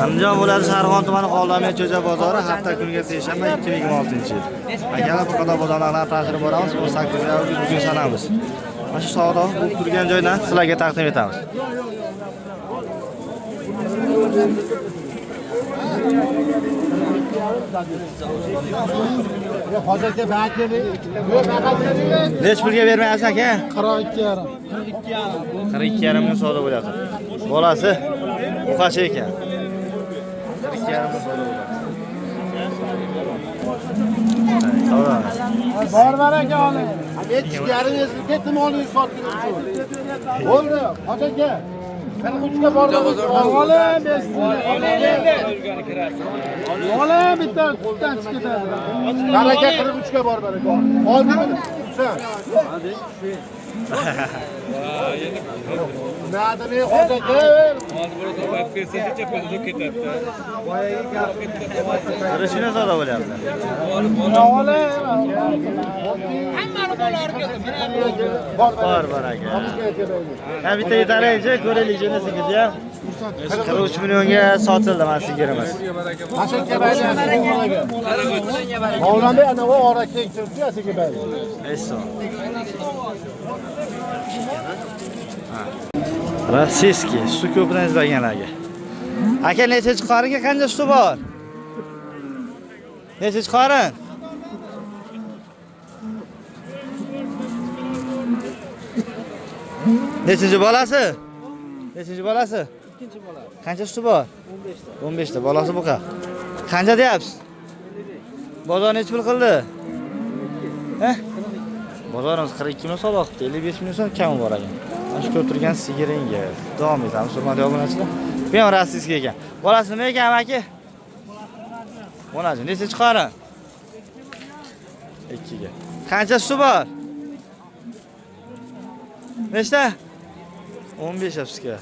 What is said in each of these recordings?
Andijon viloyati Sharg'on tumani Xoldomiya Cho'ja bozori hafta kuniga seshanba 2026-yil. Akalar, bu qadar bozor narxlarini tanishtirib boramiz. 18 avgust bugun sanamiz. Mana shu savdo bo'lib turgan joydan sizlarga taqdim etamiz. Nech pulga bermayapsiz aka? 42,5. 42,5 ming savdo bo'lyapti. Bolasi buqacha ekan. 42,5 ming savdo bo'lyapti. Savdo. Bor bor aka oling. 7,5 ezilib ketdi molingiz sotdim. Bo'ldi, hoji aka. 43 ga bordim. Oling 5 Oling bitta sutdan chiqib ketadi. Baraka 43 ga bor baraka. Oldingmi? Sen. Nadimi hoji aka. Rishini savdo bo'lyapti. Bor bor aka. Ha bitta yetaraychi, ko'raylik nima sigirni ham. 43 millionga sotildi mana sigirimiz. Mavlonbek ana u ora keng turibdi, asiga bayli. 5 so'm. Rossiyskiy suti ko'pdan izlaganlarga. Aka nechinchi qoringa qancha suti bor? Nechinchi qorin? Nechinchi bolasi? Nechinchi bolasi? Ikkinchi bola. Qancha suti bor? 15 ta. 15 ta bolasi buqa. Qancha deyapsiz? Bozor necha pul qildi? He? Bozorimiz 42 million savdo qildi. 55 million so'm kami bor ekan. Mana shu ko'rib turgan sigiringiz. Davom etamiz, hurmatli obunachilar. Bu ham rossiyskiy ekan. Bolasi nima ekan, amaki? Bolasi nechinchi qorin? 2 ga. Qancha suti bor? Nechta? 15 sutga.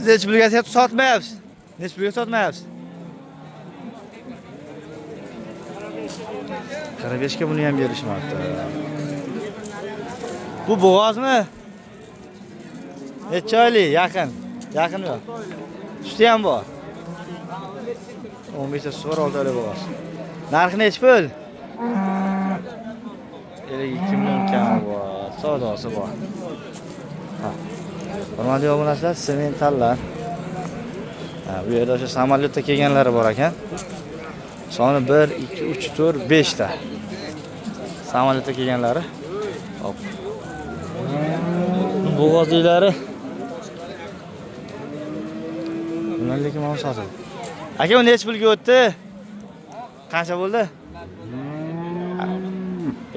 Necha pulga sotmayapsiz? Necha pulga sotmayapsiz? 45 ga buni ham berishmabdi. Bu bo'g'ozmi? Necha oylik? Yaqin. Yaqin yo'q. Suti ham bor. 15 ta suti bor, 6 oylik bo'g'oz. Narxi necha pul? 52 million kami bor. Savdosi bor. Ha. Hurmatli obunachilar, sementallar. Ha, bu yerda o'sha samolyotda kelganlari bor ekan. Soni 1 2 3 4 5 ta. Samolyotda kelganlari. Hop. Bo'g'ozliklari. Bunlar lekin mana sotildi. Aka, u necha pulga o'tdi? Qancha bo'ldi?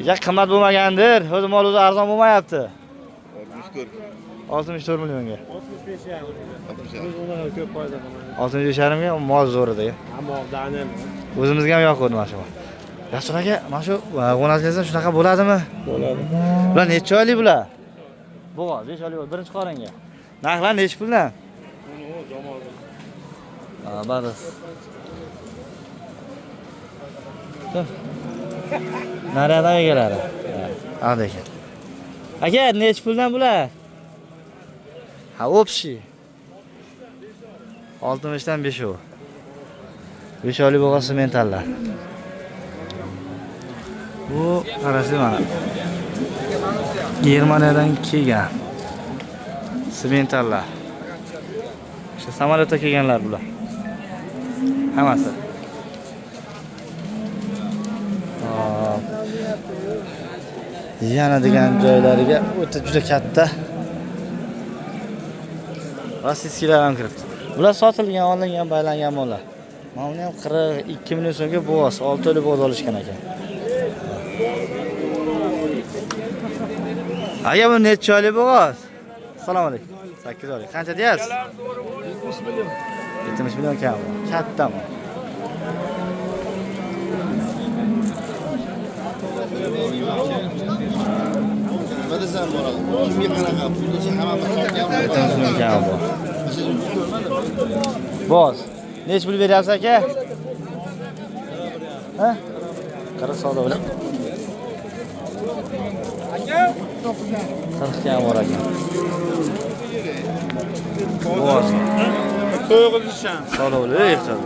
Ya qimmat bo'lmagandir. O'zi mol o'zi arzon bo'lmayapti. 64 millionga. 65,5. Ko'p foyda qilmaydi. 65,5 ga mol zo'r edi. Moldan. O'zimizga ham yoqadi mana shu. Rasul aka, mana shu g'o'nazingizdan shunaqa bo'ladimi? Bo'ladi. Bular necha oylik bular? Bo'g'oz 5 oylik birinchi qoringa. Narxlar necha puldan? Ha, bari. Nariyadan egalari. Ha, ekan. Aka, necha puldan bular? Ha, общий. 60 dan 5 u. 5 oylik bo'g'oz sementallar. Bu qarasi mana. Germaniyadan kelgan sementallar. O'sha samolyotda kelganlar bular. Hammasi. Hop. Yana degan joylariga o'ta juda katta rossiyskilar ham kiribdi. Bular sotilgan, olingan, baylangan mollar. Mana buni ham 42 million so'mga bo'g'oz, 6 oylik bo'g'oz olishgan ekan. Aka, bu necha oylik bo'g'oz? Assalomu alaykum. 8 oylik. Qancha deyapsiz? 70 million. 70 million kam. Kattami? Nima desam bo'ladi? Kimga qanaqa pulgacha hammamiz sotganmiz. 70 million kam bor. Bo'g'oz. Necha pul beryapsiz aka? Ha? 40 savdo bilan. 40 ga ham bor ekan. Bo'g'oz. To'yg'izishan. Savdo bilan ehtiyot.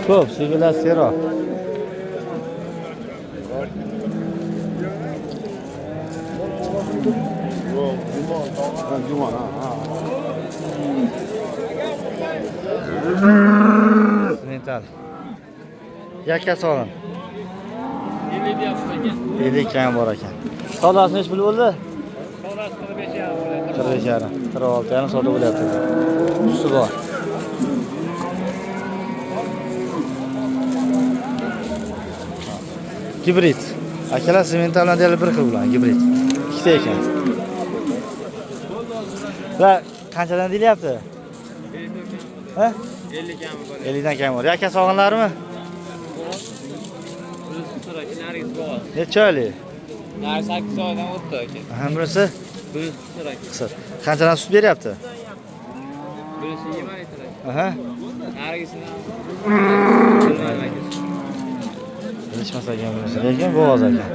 Ko'p sigirlar seroq. Jumon, ha. Simental. Yakka solim. 50 kam bor ekan. Savdosi necha pul bo'ldi? Savdosi 45,5 bo'ladi. 45,5, 46,5 savdo bo'lyapti. Suti bor. Gibrid. Akalar simental bilan deyarli bir xil bular, gibrid. Ikkita ekan. Bular qanchadan deyilyapti? Ha? 50 kam bor. 50 dan kam bor. Yakka sog'inlarmi? Necha oylik? Nari 8 oydan o'tdi aka. Aha, bunisi? Bunisi qisir aka. Qisir. Qanchadan sut beryapti? Bunisi 20 litr aka. Aha. Narigisidan bilmadim aka. Bilishmas ekan bunisi, lekin bo'g'oz ekan.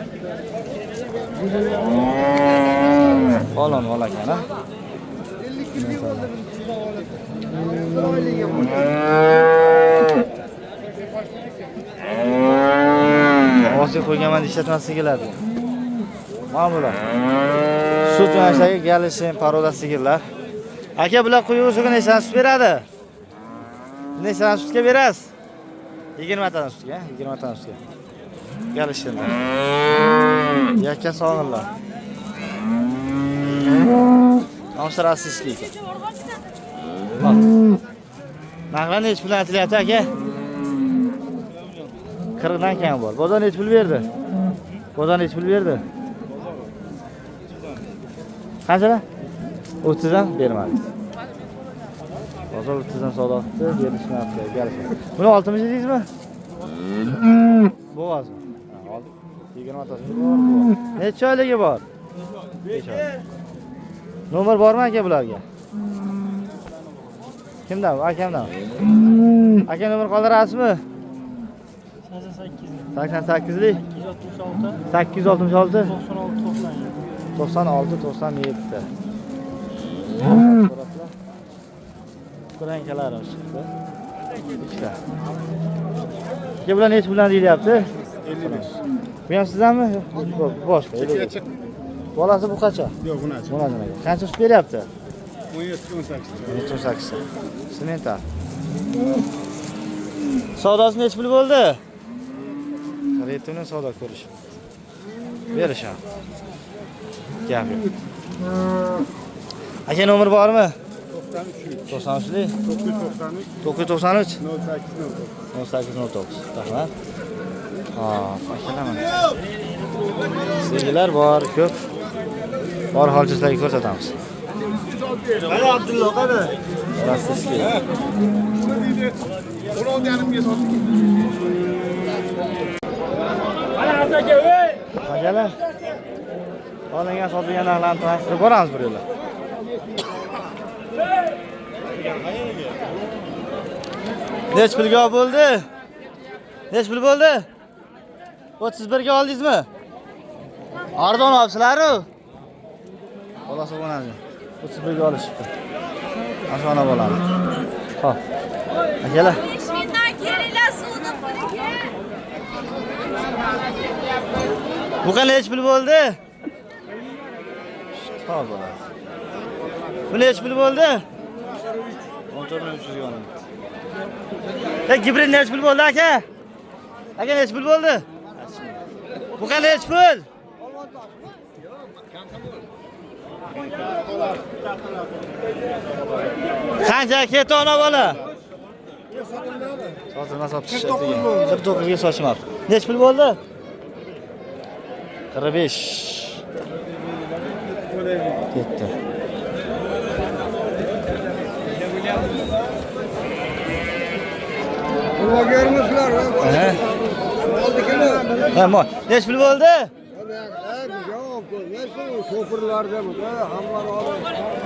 Falon mol ekan, ha? Ovozga qo'yganman ishlatmaslik keladi. Mana bular. Sut yo'nalishdagi Galishin paroda sigirlar. Aka, bular quyug'i nechadan sut beradi? Nechadan sutga berasiz? 20 tadan sutga, 20 tadan sutga. Galishinlar. Yakka sog'inlar. Nomsi rossiyskiy ekan. Narxlar necha puldan aytilyapti aka? 40 dan kam bor. Bozor necha pul berdi? Bozor necha pul berdi? Qanchadan? 30 dan bermadi. Bozor 30 dan savdo qildi, berishmabdi. Galishadi. Buni 60 dedingizmi? Bo'g'ozmi? Ha, 20 tasi bor, bu. Necha oyligi bor? 5 oy. Nomer bormi aka bularga? Kimdan? Akamdan. Aka nomer qoldirasizmi? 88lik 866 96 97. Kurankalarimiz chiqdi. Ikkita. Aka, bular necha puldan deyilyapti? 55. Bu ham sizdanmi? Yo'q, boshqa. 55. Bolasi bu qacha? Yo'q, bunachi. Bunachi. Qancha sut beryapti? 17 18. 17 18. Simental. Savdosi necha pul bo'ldi? 47 ming savdo ko'rishib. Berishadi. Gap yo'q. Aka, nomer bormi? 93. 93lik 993 993 08 08 09. Rahmat. Akalar mana. Sigirlar bor, ko'p. Bor holcha sizlarga ko'rsatamiz. Qani Abdulloh, qani? Rossiyskiy. 16,5 ga sotdik. Akalar. Olingan sotilgan narxlarni tanishtirib boramiz bir yo'la. Nech pulga bo'ldi? Nech pul bo'ldi? 31 ga oldingizmi? Arzon olibsizlar-ku. Bolasi bo'ladi. 31 ga olishibdi. Arzon bo'ladi. Xo'p. Akalar. Bu qancha pul bo'ldi? Xo'p bo'ladi. Bu necha pul bo'ldi? 14 300 ga olindi. Gibrid necha pul bo'ldi aka? Aka necha pul bo'ldi? Bu qancha pul? Qancha ketdi ona bola? Sotilmas olib chiqishdi. 49 ga sotishmabdi. Necha pul bo'ldi? 45. Ketdi. Ha, mo. Necha pul bo'ldi?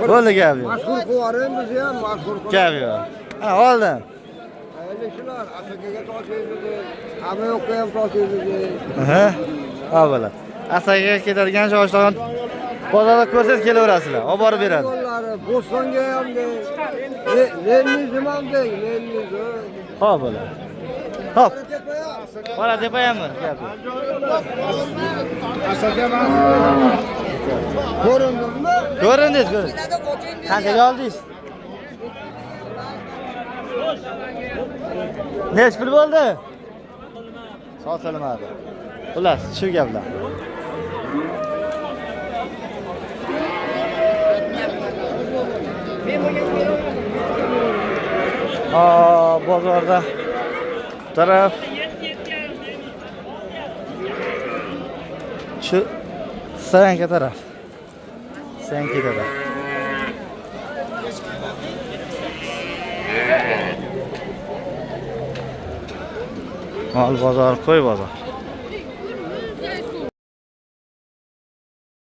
Bo'ldi gap yo'q. Mashhur qilib biz ham mashhur qilib. Gap yo'q. Ana oldim. Endi shular Asakaga toshirdi. Hamma yoqqa ham toshirdi. Aha. Ha bo'la. Asakaga ketadigan shoshilgan bozorda ko'rsangiz kelaverasizlar. Olib borib beradi. Yo'llari Bo'stonga ham deng. Leninizm ham deng, Leninizm. Xo'p bo'ladi. Xo'p. Qora tepayami? Gap yo'q. Ko'rindimi? Ko'rindingiz, ko'rindingiz. Qanchaga oldingiz? Nechi pul bo'ldi? Sotilmadi. Xullas, shu gaplar. Aa, bozorda taraf shu Sayanka taraf. Sayankada. Mol bozor, qo'y bozor.